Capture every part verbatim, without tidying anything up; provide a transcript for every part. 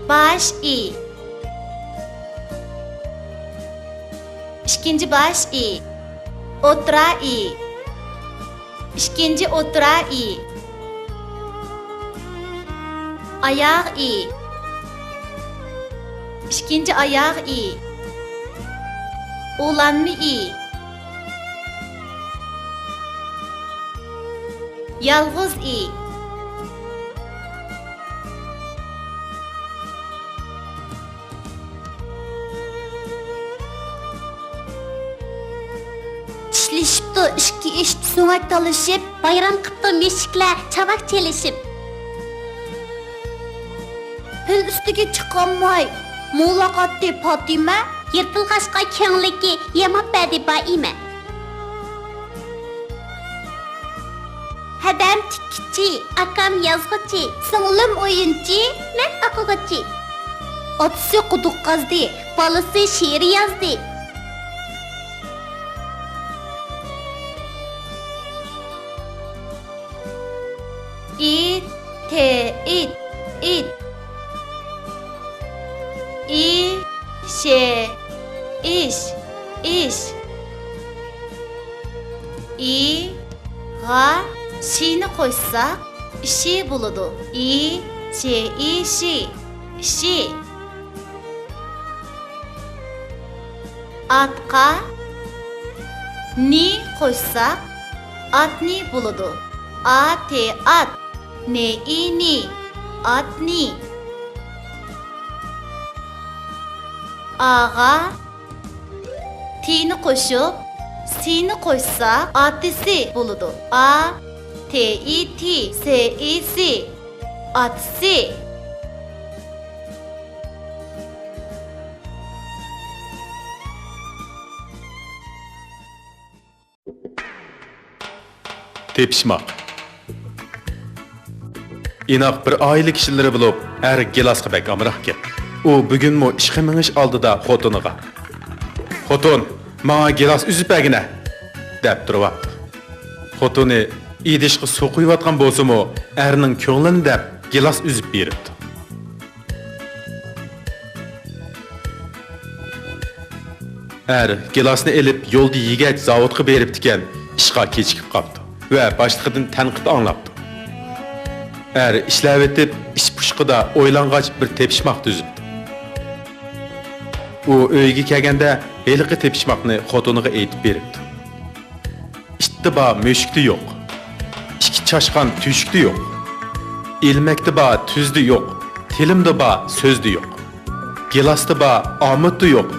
باش ئى. ئىككىنچى باش ئى. ئوتتۇرا ئى. ئىككىنچى ئوتتۇرا ئى. ئاياغ ئى. ئىككىنچى ئاياغ ئى. ئۇلانما ئى. يالغۇز ئى. چىشلىشىپتۇ ئىككى ئىش، سۆڭەك تالىشىپ. بايرام قىپتۇ مۈشۈكلەر چاۋاك چېلىشىپ. پىل ئۈستىگە چىقالماي، مولاق ئاتتى پاتىمە. يىرتىلغاچقا كۆڭلىكى ياماپ بەردى بائىمە. ھەدەم تىككۈچى، ئاكام يازغۇچى، سىڭلىم ئويۇنچى، مەن ئوقۇغۇچى. ئاتىسى قۇدۇق قازدى، بالىسى شېئىر يازدى. ئى، تې، ئىت، ئىت. ئى، شې، ئىش، ئىش. ئى، غا، شىنى قوشساق، ئىشى بولىدۇ. ئى، شې، ئى، شى، ئىشى. ئاتقا نى قوشساق، ئاتنى بولىدۇ. ئا، تې، ئات. نې، ئى، نى. ئاتنى. ئاغا تىنى قوشۇپ، سىنى قوشساق، ئاتىسى بولىدۇ. ئا، تې، ئى، تى، سې، ئى، سى. ئاتىسى. تېپىشماق. ئىناق بىر ئائىلە كىشىلىرى بولۇپ، ئەر گىلاسقا بەك ئامراقكەن. ئۇ بۈگۈنمۇ ئىشقا مېڭىش ئالدىدا خوتۇنىغا، «خوتۇن، ماڭا گىلاس ئۈزۈپ بەرگىنە!» دەپ تۇرۇۋاپتۇ. خوتۇنى ئىدىشقا سۇ قۇيۇۋاتقان بولسىمۇ، ئەرنىڭ كۆڭلىنى دەپ گىلاس ئۈزۈپ بېرىپتۇ. ئەر گىلاسنى ئېلىپ يولدا يېگەچ زاۋۇتقا بېرىپتىكەن، ئىشقا كېچىكىپ قاپتۇ ۋە باشلىقىدىن تەنقىد ئاڭلاپتۇ. ئەر ئىشلەۋېتىپ، ئىش پۇشقىدا ئويلانغاچ بىر تېپىشماق تۈزۈپتۇ. ئۇ ئۆيىگە كەلگەندە ھېلىقى تېپىشماقنى خوتۇنىغا ئېيتىپ بېرىپتۇ. ئىتتا بار مۈشۈكتە يوق. ئىككى چاشقان تۆشۈكتە يوق. ئىلمەكتە بار تۈزدە يوق. تىلىمدا بار سۆزدە يوق. گىلاستا بار ئامۇتتا يوق.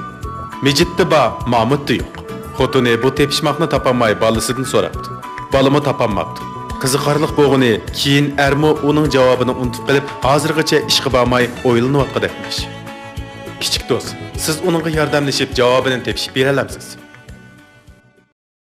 مىجىتتا بار مامۇتتا يوق. خوتۇنى بۇ تېپىشماقنى تاپالماي بالىسىدىن سوراپتۇ. بالىمۇ تاپالماپتۇ. قىزىقارلىق بولغىنى، كېيىن ئەرمۇ ئۇنىڭ جاۋابىنى ئۇنتۇپ قېلىپ، ھازىرغىچە ئىشقا بارماي ئويلىنىۋاتقۇدەكمىش. كىچىك دوست، سىز ئۇنىڭغا ياردەملىشىپ جاۋابىنى تېپىشىپ بېرەلەمسىز؟